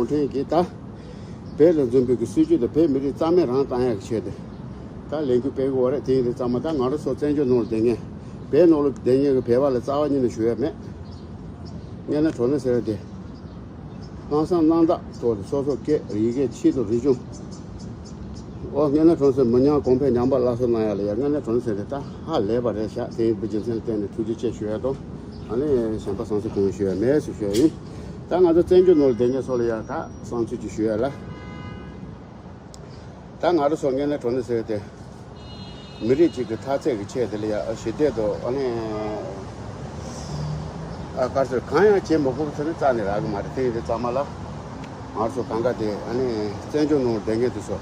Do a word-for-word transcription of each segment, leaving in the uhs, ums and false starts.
ཁྲེན་གྱིས་ད་བོད་ལ་འཛོམས་པའི་གི་སྲིད་ཇུས་དང་བོད་མི་རིགས་རྩ་མེད་རང་བཏང་ཡག་གི་ཆེད་དུ་ད་ལས་འགུལ་སྤེལ་གི་ཡོད་རེད། དེ་ཡིན་དུས་ཚང་མ་ད་ང་རང་ཚོ་བཙན་བྱོལ་ནང་ལ་བསྡད་མཁན་བོད་ནང་ལ་བསྡད་མཁན་གི་བོད་པ་ལ་རྩ་བ་ཉིད་ནས་ཞུ་ཡག་མེད། དངོས་གནས་དྲང་གནས་ཟེར་བ་དེ། ལྷག་བསམ་རྣམ་དག་ཐོག་ནས་སོ་སོ་སྐད་ཡི་གེ་ཆོས་དང་རིག་གཞུང་། ཨོ་དངོས་གནས་དྲང་གནས་མི་ཉམས་གོང་འཕེལ་ཉམས་པ་སླར་གསོ་གནང་ཡག་ལ་ཡ་དངོས་གནས་དྲང་གནས་ཟེར་ཏེ་ད་ཧ་ལས་པ་རེད་ཤག་དེ་ཡིན་པའི་རྒྱུ་མཚན་ལ་བརྟེན་ནས་ཐུགས་རྗེ་ཆེ་ཞུ་ཡག་དང་། ཨ་ནི་གཞན་པ་བསམ་ཚུལ་གང་ཡང་ཞུ་ཡག་མེད་ཟེར་ཞུ་ཡག་ཡིན། ད་ང་ཚོ་བཙན་བྱོལ་ནང་ལ་བསྡད་མཁན་ཚོ་ལ་ཡ་ད་བསམ་ཚུལ་ཅིག་ཞུ་ཡག་ལ། ད་ང་རང་ཚོ་དངོས་གནས་དྲང་གནས་ཟེར་ཏེ། མི་རིགས་གཅིག་གི་འཐབ་རྩོད་ཀྱི་ཆེད་དེ་ལ་ཡ་ཞི་བདེ་དང་ཨ་ནི། ཨ་ག་རེ་ཟེར་གང་ཡང་བྱེད་མི་དགོས་པ་ཚོ་ནི་རྩ་ནས་རག་གི་མ་རེད། དེ་ཡིན་དུས་ཚང་མ་ལ། ང་ཚོ་གང་ག་དེ་ཨ་ནི་བཙན་བྱོལ་ནང་བསྡད་མཁན་དེ་ཚོ་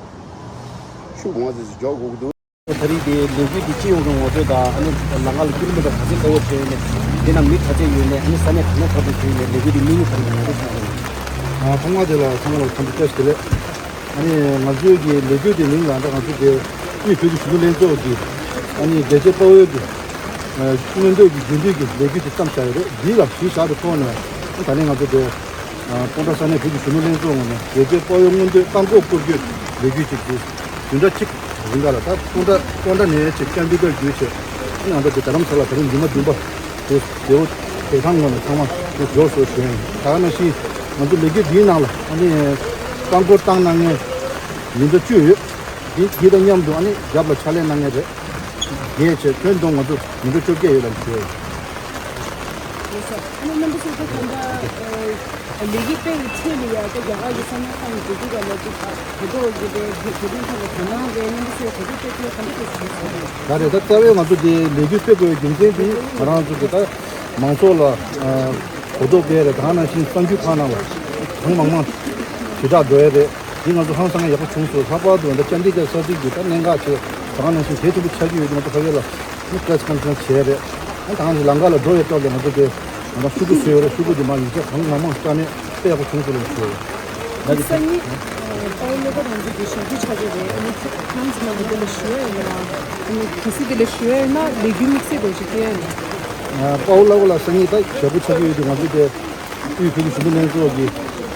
ཤུགས་མང་ཙམ་ཞིག་འཇོག་དགོས་ཀྱི་འདུག་ད་རེས་དེ་ལས་འགུལ་འདི་སྤྱི་ཡོངས་ཀྱི་ངོ་སྤྲོད་དང་ཨ་ནི་ལམ་ཁ་ལ་ཀི་ལོ་མི་ཊར་ག་ཚོད་ལྟ་བུ་བྱས་ནས་དེ་ནང་མི་ག་ཚོད་ཡོད་ནས་ཨ་ནི་ས་གནས་ག་ནས་ག་ཚོད་བྱས་ནས་ལས་འགུལ་འདི་དམིགས་ཡུལ་ག་རེ་ངོ་སྤྲོད་གནང་རོགས། ཨ་ཐོག་མ་དེ་ལ་ཚང་མ་ལ་འཚམས་འདྲི་བཀྲ་ཤིས་བདེ་ལེགས། ཨ་ནི་ང་ཚོའི་གི་ལས་འགུལ་དེ་མིང་ལ་ད་ང་ཚོ་དེ་དབུས་བོད་ཀྱི་གཞོན་ནུ་ལྷན་ཚོགས་ཀྱི་ཨ་ནི་རྒྱལ་གཅེས་དཔའ་བོའི་གི་མངོན་འདོད་ཀྱི་རྒྱུན་མཐུད་ཀྱི་ལས་འགུལ་དེ་བརྩམས་བཞག་ཡོད་རེད། འདི་ལ་གཞི་བཞག་པའི་ཐོག་ནས་ད་ནི་ང་ཚོ་དེ་སྤོན་ཊ་ས་གནས་བོད་ཀྱི་གཞོན་ནུ་ལྷན་ཚོགས་ངོས་ནས་རྒྱལ་གཅེས་དཔའ་བོའི་མངོན་འདོད་བཀག་འགོག་སྐོར་སྐྱོད་ལས་འགུལ་ཅིག་དེ་བདུན་ཕྲག་གཅིག་རིང་ག་ལ་ད་སྤོན་ཊ་སྤོན་ཊ་ནས་ཅིག་ཅན་ཌི་གྷར་བརྒྱུད་བྱས་ང་ཚོ་དེ་རྡ་རམ་ས་ལ་ད་རིང་ཉི་མ་བདུན་པ། དེ་རྒྱལ་པོ་བོད་ཁང་ངོས་ནས་ཚང་མ་དེ་འབྱོར་སོང་ཞུ་ཡ་ཡིན། ད་ག་ནང་བཞིན་ང་ཚོ་ལས་འགུལ་འདིའི་ནང་ལ་ཨ་ནི་རྐང་འཁོར་བཏང་གནང་མཁན་མི་འདྲ་བཅུ་ཡོད། དེ་དེ་དང་མཉམ་དུ་ཨ་ནི་རྒྱབ་ལ་ཕྱག་ལས་གནང་མཁན་རེད། རྒྱས་བྱས་ཁྱོན་བསྡོམས་ང་ཚོ་མི་འདྲ་བཅོ་བརྒྱད་ཡོད་ལ་ཞུ་ཡ་ཡིན། ལགས་སོ། ཨ་ནི་རྣམ་པ་ཚོས་ད་གང་ལྟར་ལས་འགུལ་སྤེལ་བའི་ཁྲོད་ལ་ཡ་ད་རྒྱ་གར་གྱི་ས་གནས་ཁག་ནས་འབྲེལ་གཏུག་ག་ལ་ཅིག་གོ་རྟོགས་ཡོད་པའི་དེ་དེ་རིང་ཐོག་ལ་དོ་སྣང་རེད། རྣམ་པ་ཚོས་གོ་རྟོགས་སྤེལ་ཐུབ་ཡ་ག་འདྲ་ཞིག་བྱུང་སོང་། ད་རེད། ད་རྩ་བའི་ང་ཚོ་དེ་ལས་འགུལ་སྤེལ་དགོས་པའི་རྒྱུ་མཚན་དེ་ང་རང་ཚོ་གི་ད་མང་ཚོགས་ལ་གོ་རྟོགས་སྤེལ་རེད། ད་ག་ནང་བཞིན་གསར་འགྱུར་ཁག་ནང་ལ་གང་མང་མང་དྲིལ་བསྒྲགས་འགྲོ་ཡ་རེད། འདི་ང་ཚོ་ཧང་སང་ཡག་པོ་བྱུང་སོང་། ལྷག་པར་དུ་ད་ཅན་ཌི་གྷར་ས་ཚིགས་ཀྱི་ད་གནད་འགག་ཆེ་ད་ག་ནང་བཞིན་གལ་ཆེན་པོ་ཆགས་ཀྱི་ཡོད་དུས་ང་ཚོ་ཕ་གི་ལ་ནི་པེ་རེ་སི་ཁོན་ཕ་རེན་སི་བྱས་རེད། ཨ་ད་ག་ནང་བཞིན་ལམ་ཁ་ལ་འགྲོ་བའི་སྐབས་ལ་ང་ཚོ་དེ་ང་ཚོ་ཤོག་གུ་བཟོས་ཡོད་རེད། ཤོག་གུ་དེ་མར་ཡིག་ཆ་གང་མང་མང་བཀྲམ་ནས་དཔེ་ཡག་པོ་བྱུང་སོང་ལབ་ཞུ་ཡོད། ད་གི་སང་ཉིན་དཔའ་བོ་བློ་དགའ་རང་བཙན་གྱི་ཞབས་ཕྱི་ཆགས་ཀྱི་རེད། ཨ་ནི་ཁྱེད་ཚང་མ་འདི་ལ་ཞུ་ཡ་ཡོད་ན། ཨ་ནི་གལ་སྲིད་འདི་ལ་ཞུ་ཡ་ཡོད་ན་ལས་འགུལ་དམིགས་བསལ་དགོས་ཞིག་སྟོན་ཡ་ཡོད་ན། དཔའ་བོ་བློ་དགའ་ལགས་སང་ཉིན་ད་ཞབས་པོ་ཆགས་ཀྱི་ཡོད་དུས་ང་ཚོ་དེ་དབུས་བོད་ཀྱི་གཞོན་ནུ་ལྷན་ཚོགས་ཀྱི་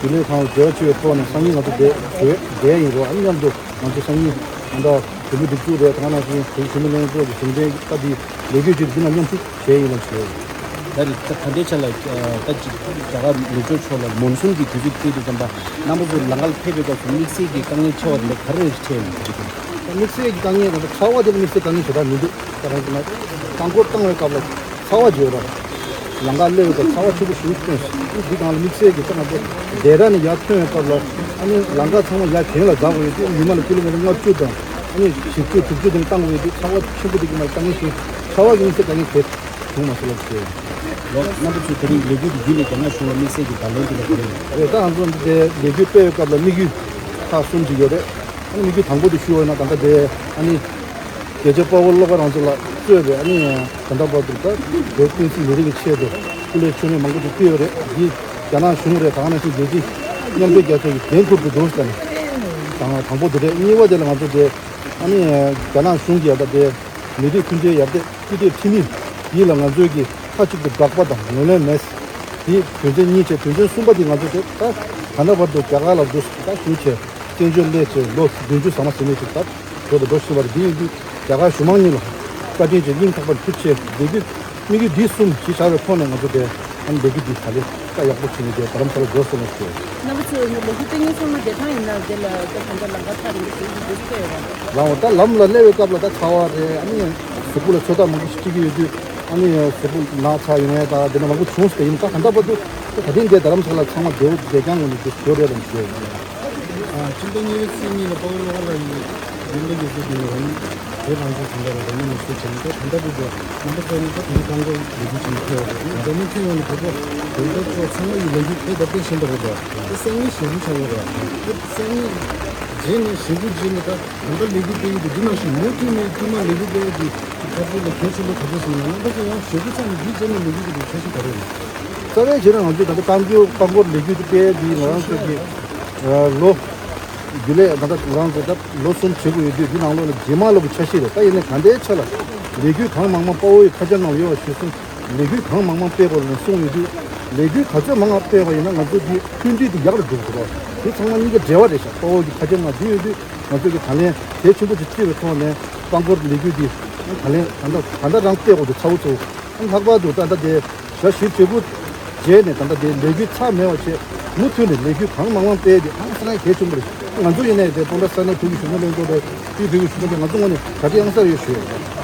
རྒྱུན་ལས་ཁང་འབྲེལ་བ་བྱས་པའི་ཐོག་ནས་སང་ཉིན་ང་ཚོ་དེ་བྲོས་བསྡད་ཡིན་རོགས། ཨ་ནི་མཉམ་དུ་ང་ཚོ་སང་ཉིན་ཨ་ད་དུམ་བུ་དྲུག་ཅུ་རེད། ད་ག་ནང་བཞིན་བོད་ཀྱི་གཞོན་ནུ་ལྷན་ཚོགས་ཀྱི་གཞུང་འབྲེལ་ད་དེ་ལས་འགུལ་ཅིག་འདི་ན་མཉམ་ཞུགས་བྱས་ཡིན་ལ་བྱས། ད་རེས་ད་ད་ལྟའི་ཆ་ལ་ད་ཅིག་རྒྱ་གར་ནུབ་ཕྱོགས་ཕྱོགས་ལ་མོན་སུན་གྱི་དུས་ཚོད་སྤྲད་དུས་ཙམ་པ་རྣམ་པ་ཚོ་ལམ་ཁ་ལ་ཕེབས་པའི་སྐབས་སུ་དམིགས་བསལ་གྱི་དཀའ་ངལ་ཆེ་བ་དེ་ག་རེ་རེད་འཕྲད་ཡོད་མེད་ཀྱི། དམིགས་བསལ་གྱི་དཀའ་ངལ་ད་ལྟ་ཚ་བ་དེ་ལ་དམིགས་བསལ་དཀའ་ངལ་ཞེ་དྲག་མི་འདུག་ད་རང་གི་ན་རྐང་འཁོར་བཏང་བའི་སྐབས་ལ་ཚ་བ་བརྗོད་ར་ལམ་ཁ་སླེབས་པའི་སྐབས་ཚ་བ་ཆེན་པོ་ཞིག་ཐོན་སོང་། འདི་སྒང་ལ་དམིགས་བསལ་གྱི་ད་ང་ཚོ་བདེ་ར་ནས་ཡར་ཐོན་པའི་སྐབས་ལ་ཨ་ནི་ལམ་ཁ་ཚང་མ་ཡར་གྱེན་ལ་འཛེག་དགོས་ཡོད་དུས་ཉི་མ་ལ་ཀི་ལོ་མི་ཊར་ལྔ་བཅུ་དང་ཨ་ནི་བཞི་བཅུ་དྲུག་ཅུ་དེ་འདྲ་བཏང་དགོས་ཡོད་དུས་ཚ་བ་ཆེན་པོ་དེ་གི་མ་དཀའ་ངལ་ཞིག་ཚ་བ་གི་དམིགས་བསལ་དཀའ་ངལ་དེ་བྱུང་མ་སོང་ལབ་ཟེར། ལོ། རྣམ་པ་ཚོས་དེ་རིང་ལས་འགུལ་འདི་བརྒྱུད་ནས་རྒྱ་ནག་གཞུང་ལ་དམིགས་བསལ་གྱི་བརྡ་ལན་འདི་ལ་ག་རེ་ཡོད། རེད། ད་ང་ཚོ་འདི་ལས་འགུལ་སྤེལ་བའི་སྐབས་ལ་དམིགས་ཡུལ་ཁག་གསུམ་ཅིག་ཡོད་རེད། ཨ་ནི་དམིགས་ཡུལ་དང་པོ་དེ་ཞུ་བ་ཡིན་ན་ད་ལྟ་དེ་ཨ་ནི་རྒྱལ་གཅེས་དཔའ་བོ་བློ་དགའ་རང་བཙན་ལགས་གཙོས་པའི་ཨ་ནི་ད་ལྟ་བར་དུ་ད་བོད་བསྟན་སྲིད་ལས་རིགས་ཀྱི་ཆེད་དུ་སྐུ་ལས་མཆོད་མེ་མང་པོ་ཅིག་ཕུལ་ཡོད་རེད། འདི་རྒྱ་ནག་གཞུང་རེད། ད་ག་ནང་བཞིན་རྒྱལ་སྤྱིའི་མཉམ་འབྲེལ་རྒྱལ་ཚོགས་ཀྱིས་འགན་འཁུར་དགོས་འདུག་ཟེར་ནས་དང་དང་པོ་དེ་རེད། གཉིས་པ་དེ་ལ་ང་ཚོ་དེ་ཨ་ནི་རྒྱ་ནག་གཞུང་གིས་ད་ལྟ་དེ་མི་རིགས་མཐུན་སྒྲིལ་ཡར་ཐོན་སྐུལ་འདེད་ཁྲིམས་ཡིག་ཡིག་ལ་ང་ཚོས་ཀྱི་མཐའ་གཅིག་ཏུ་དགག་པ་དང་ངོས་ལེན་མེད། དེ་དོན་ཚན་གཉིས་བྱས། དོན་ཚན་གསུམ་པ་དེ་ང་ཚོ་དེ་ད་ད་ལྟ་བར་དུ་རྒྱ་གར་ལ་འདུག་ད་བཞུགས་བྱས་བཙན་བྱོལ་སླེབས་བྱས་ལོ་བདུན་ཅུ་ཟ་མ་ཟིན་མེད་ཅིག་ད་བོད་དུ་འགྲོ་བཞིན་པ་རེད། དེ་ཡིན་དུས་རྒྱ་གར་གཞུང་མང་གཉིས་ལ་བཀའ་དྲིན་ཆེ། སྙིང་ཐག་པ་ནས་ཐུགས་རྗེ་ཆེ། དེ་དུས་དམིགས་ཡུལ་འདི་གསུམ་གཞི་བཞག་པའི་ཐོག་ནས་ང་ཚོ་དེ་ཨ་ནི་ལས་འགུལ་འདི་ད་ལས་ཀ་ཡག་པོ་བྱས་ནས་དེ་རྡ་རམ་ས་ལ་འགྲོ་སོང་ལ་ཟེར། རྣམ་པ་ཚོས་ལས་འགུལ་སྤེལ་མཁན་ཚང་མ་བདེ་ཐང་ཡིན་ན་དེ་ལ་དེ་གང་འདྲ་ལམ་ཁ་ཐག་རིང་པོ་ཞིག་འདུག་སྤེལ་ཡོད་རེད། རང་འོ་ད་ལམ་ལ་སླེབས་པའི་སྐབས་ལ་ད་ཚ་བ་རེད། ཨ་ནི་གཟུགས་པོ་ལ་ཚོད་ལྟ་མང་པོ་ཞིག་སྤྲད་ཀྱི་ཡོད་དུས་ཨ་ནི་གཟུགས་པོ་ན་ཚ་ཡོང་ཡས་ད་དེ་འདྲ་མང་པོ་བྱུང་ཟེར་ཡིན། ད་གང་ལྟར་བར་དུ་ད་ད་ཐེངས་འདིར་རྡ་རམ་ས་ལ་ཚང་མ་བདེ་བོ་བདེ་རྐྱང་ངང་ནས་འདུག་ཡོད་རེད་ལབ་ཞུ་ཡ་ཡིན། ཨ་སྤྱི་ཟླ་གཉིས་པའི་ཚེས་གཉིས་ལ་དཔའ་བོ་བློ་དགའ་ལགས་ཀྱིས་རྒྱུན་ལས་ཀྱི་སྲིད་དོན་ལ་བོད་རང་བཙན་ཟིན་པ་ལ་རང་མོས་ནས་བཤད་བྱས་ནས་ད་ད་ལྟ་བར་དུ་རྣམ་པ་ཚོ་ནི་ད་དེ་རིང་རྐང་འཁོར་ལས་འགུལ་བྱས་ནས་ཕེབས་པ་རེད། འཛམ་གླིང་ཁྱོན་ཡོངས་ནས་བོད་པ་བོད་པ་ཚོ་ཚང་མ་ཡི་ལས་འགུལ་ཕེབས་ད་ཕེབས་བཞིན་པ་རེད། ད་སང་ཉིན་ཞེ་པོ་ཆགས་ཀྱི་རེད། ད་སང་ཉིན་རྗེས་ནས་ཞེ་པོ་རྗེས་ནས་ད་ད་ལྟ་ལས་འགུལ་སྤེལ་གྱི་འདུག་འདི་ནང་བཞིན་མུ་མཐུད་ནས་དཀྱུས་མ་ལས་འགུལ་སྤེལ་གྱི་འཐབ་རྩོད་ལ་གལ་ཆེན་པོ་ག་ཚོད་བྱུང་ན་རྣམ་པ་ཚོ་ཡང་ཞེ་པོ་ཚ་ནས་འདིའི་རྗེས་ནས་ལས་འགུལ་གྱི་འདུག་འཆར་གཞི་ག་རེ་རེད། རྩ་བའི་བྱས་ན་ང་ཚོས་ད་ལྟ་རྐང་འཁོར་རྐང་འཁོར་ལས་འགུལ་དེ་སྤེལ་འདི་ང་རང་ཚོ་གི་ལོ་རྒྱུན་ལས་ད་ལྟ་ང་རང་ཚོ་ད་ལོ་གསུམ་བྱེད་དགོས་ཡོད་དུས་འདི་ནང་ལོགས་ལ་རྗེས་མ་ལོགས་ཀྱི་འཆར་གཞི་རེད། ད་ཡིན་ནའི་ད་ལྟའི་ཆ་ལ་ལས་འགུལ་གང་མང་མང་དཔའ་བོ་ཡི་ཁ་བྱང་ནང་ལ་ཡོད་པ་ཞུས་སོང་། ལས་འགུལ་གང་མང་མང་སྤེལ་དགོས་ལ་གསུངས་ཡོད་དུས་ལས་འགུལ་ག་ཚོད་མང་མང་སྤེལ་བ་ཡིན་ན་ང་ཚོ་འདི་མཐུན་སྒྲིལ་དེ་ཡག་རུ་འགྲོ་དགོས་རེད། དེ་ཚང་མ་གཉིས་ཀ་འབྲེལ་བ་རེད་ཤག་གཙོ་བོ་གི་ཁ་ཆེམས་ནང་འདི་ཡོད་དུས་ང་ཚོས་ཀྱི་ད་ལན་གལ་ཆེན་པོ་ཅིག་བརྩིས་པའི་ཐོག་ནས་སྤང་སྐོར་ལས་འགུལ་འདི་ད་ལན་ད་ལྟ་ད་ལྟ་རང་སྤེལ་དགོས་འདུག་ཚ་བོ་ཚོ། ལྷག་པར་དུ་ད་ལྟ་དེ་ཞག་བཞི་བཅུ་དགུ་རྗེས་ནས་ད་ལྟ་དེ་ལས་འགུལ་ཚར་མེད་པ་བྱས་མུ་མཐུད་ནས་ལས་འགུལ་གང་མང་མང་སྤེལ་ཏེ་ཧང་སང་གལ་ཆེན་པོ་རེད། ང་ཚོ་ཡིན་ནའི་དེ་སྤོན་ཊ་ས་གནས་བོད་ཀྱི་གཞོན་ནུ་ལྷན་ཚོགས་རེད། དེའི་བོད་ཀྱི་གཞོན་ནུ་དེ་ང་ཚོ་ངོས་ནས་གྲ་སྒྲིག་ཨང་གསར་ཡོད་ཞུ་ཡོད།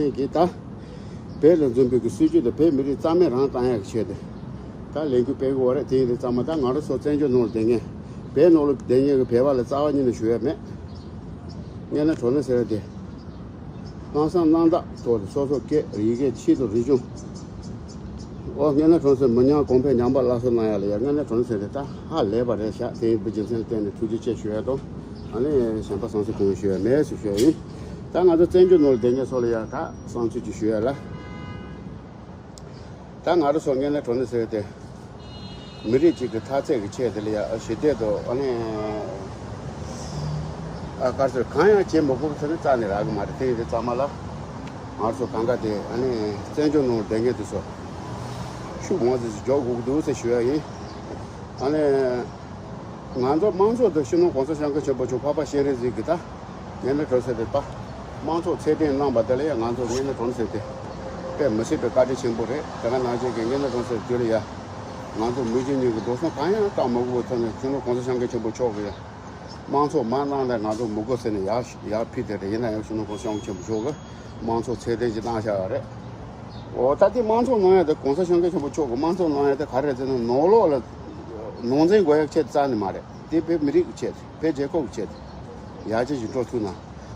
ངས་ཀྱིས་ད། བོད་ལ་འཛོམས་པའི་གི་སྲིད་ཇུས་དེ་བོད་མི་རིགས་རྩ་མེད་རང་བཏང་ཡག་གི་ཆེད་དུ། ད་ལས་འགུལ་སྤེལ་གི་ཡོད་རེད། དེ་ཡིན་དུས་ཚང་མ་ད་ང་རང་ཚོ་བཙན་བྱོལ་ནང་ལ་བསྡད་མཁན། བོད་ནང་ལ་བསྡད་མཁན་གི་བོད་པ་ལ་རྩ་བ་ཉིད་ནས་ཞུ་ཡ་མེད། སྔོན་ལ་གྲོ་ནས་ཟེར་བ་དེ། ལྷག་བསམ་རྣམ་དག་ཐོག་ཏུ་སོ་སོ་སྐད་ཡི་གེ་ཆེད་དུ་རིག་གཞུང་། ཨོ་སྔོན་ལ་གྲོ་ནས་ཟེར་མི་ཉམས་གོང་འཕེལ་ཉམས་པ་སླར་གསོ་གནང་ཡ་ལ་ཡ་སྔོན་ལ་གྲོ་ནས་ཟེར་དེ་ད་ཧ་ལས་པ་རེད་ཤག་དེ་ཡིན་པའི་རྒྱུ་མཚན་ལ་བརྟེན་ནས་ཐུགས་རྗེ་ཆེ་ཞུ་ཡ་དང་། ཨ་ནི་གཞན་པ་བསམ་ཚུལ་གང་ཡང་ཞུ་ཡ་མེད་ཟེར་ཞུ་ཡ་ཡིན། ད་ང་ཚོ་བཙན་བྱོལ་ནང་ལ་བསྡད་མཁན་ཚོ་ལ་ཡ་ད་བསམ་ཚུལ་ཅིག་ཞུ་ཡ་ལ། ད་ང་རང་ཚོ་སྔོན་ལ་གྲོ་ནས་ཟེར་དེ། མི་རིགས་གཅིག་གི་འཐབ་རྩོད་ཀྱི་ཆེད་དེ་ལ་ཡ་ཞི་བདེ་དང་ཨ་ནི། ཨ་དཀར་ཟེར་གང་ཡང་བྱེད་མི་དགོས་ཟེར་ནས་རྩ་ནས་རག་གི་མ་རེད། དེ་ཡིན་དུས་ཚང་མ་ལ། ང་ཚོ་གང་ག་དེ་ཨ་ནི་བཙན་བྱོལ་ནང་བསྡད་མཁན་དེ་ཚོ་ཤུགས་མང་ཙམ་ཞིག་འཇོག་དགོས་ཀྱི་འདུག་ཟེར་ཞུ་ཡ་ཡིན། ཨ་ནི། ང་ཚོ་དམངས་གཙོ་དང་སྤྱི་ནོར་གོང་ས་སྐྱབས་མགོན་ཆེན་པོ་མཆོག་འཕགས་པ་སྤྱན་རས་གཟིགས་ཀྱི་ད་སྔོན་ལ་གྲོ་ནས་ཟེར་དེ་ད་དམངས་གཙོ་ཚད་ལྡན་གནང་པ་དེ་ལ་ཡང་ང་ཚོ་སྔོན་ལ་གྲོ་ནས་ཟེར་དེ་དཔེ་མི་སྲིད་པའི་བཀའ་དྲིན་ཆེན་པོ་རེད། དེ་ག་ནང་བཞིན་གྱི་སྔོན་ལ་གྲོ་ནས་ཟེར་དུས་ལ་ཡ་ང་ཚོ་མི་རྒྱུ་གཉིས་ཀྱི་འགྲོ་སོང་གང་ཡང་བཏང་མ་དགོས་པའི་ཐོག་ནས་སྤྱི་ནོར་གོང་ས་སྐྱབས་མགོན་ཆེན་པོ་མཆོག་གིས་ཡ། དམངས་གཙོ་མ་གནང་ན་ང་ཚོ་མི་དགོས་ཟེར་ནས་ཡར་ཡར་ཕུལ་དེ་རེད། ཡིན་ན་ཡང་སྤྱི་ནོར་གོང་ས་སྐྱབས་མགོན་ཆེན་པོ་མཆོག་གིས་དམངས་གཙོ་ཚད་ལྡན་ཅིག་གནང་བཞག་ཡོད་རེད། འོ་ད་དེ་དམངས་གཙོ་གནང་ཡ་དེ་གོང་ས་སྐྱབས་མགོན་ཆེན་པོ་མཆོག་གིས་དམངས་གཙོ་གནང་ཡ་དེ་ག་རེ་རེད་ཟེར་ན་ནང་ལོགས་ལ་ནང་འཛིང་དགོས་ཡ་ཆེད་རྩ་ནས་མ་རེད། དེ་བོད་མི་རིགས་ཀྱི་ཆེད་དེ་བོད་རྒྱལ་ཁབ་ཀྱི་ཆེད་དེ་ཡར་རྒྱས་ཀྱི་འགྲོ་ཐུབ་ན།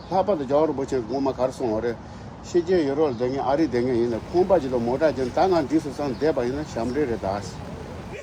ལྷག་པར་དུ་རྒྱལ་བ་རིན་པོ་ཆེ་གིས་སྔོན་མ་ག་རེ་གསུངས་པ་རེད། ཕྱི་རྒྱལ་ཡུ་རོབ་ལ་བསྡད་མཁན་ཨ་རི་བསྡད་མཁན་ཡིན་ན་ཁང་པ་ཅིག་དང་མོ་ཊ་ཅིག་ད་ང་འདི་སུ་སང་བསྡད་པ་ཡིན་ན་ཞབས་འདྲེན་རེད་ད།